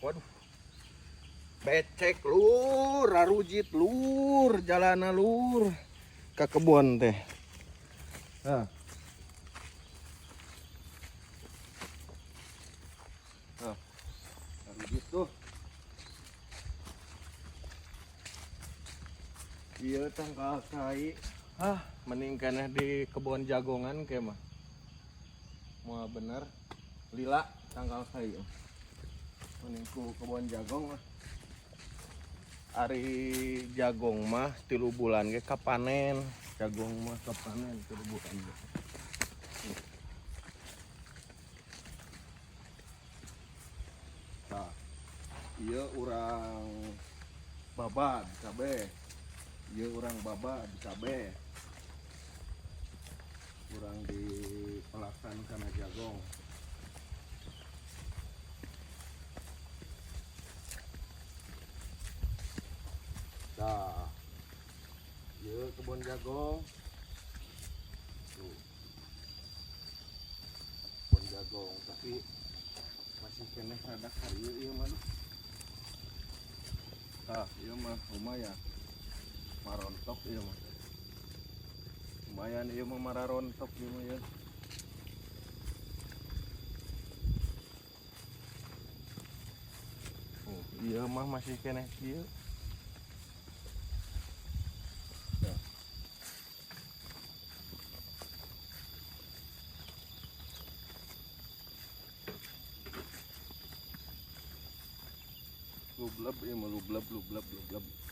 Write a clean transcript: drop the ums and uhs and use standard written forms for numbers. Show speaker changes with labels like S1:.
S1: Waduh. Becek lur, rarujit lur, jalana lur ke kebun teh. Hah. Hah. Rarujit tuh. Iya tangkal kai. Hah, mending keneh di kebun jagongan ke mah. Moal bener. Lila tangkal kai. Mending ku kebun jagong mah. Ari jagong mah 3 bulan ge kapanen. Jagong mah kapanen 3 bulan ge. Tah, ieu urang babad kabeh. Ieu urang babad kabeh. Urang di pelakan kana jagong. Tah, ieu kebun jagong. Tuh. Kebun jagong, tapi masih keneh rada karieu ieu mah. Tah, ieu mah lumayan. Marontok ieu mah. Lumayan ieu mah mararontok ieu mah ya. Oh, ieu mah masih keneh kieu. Lubleb ieu mah, lubleb, lubleb, lubleb.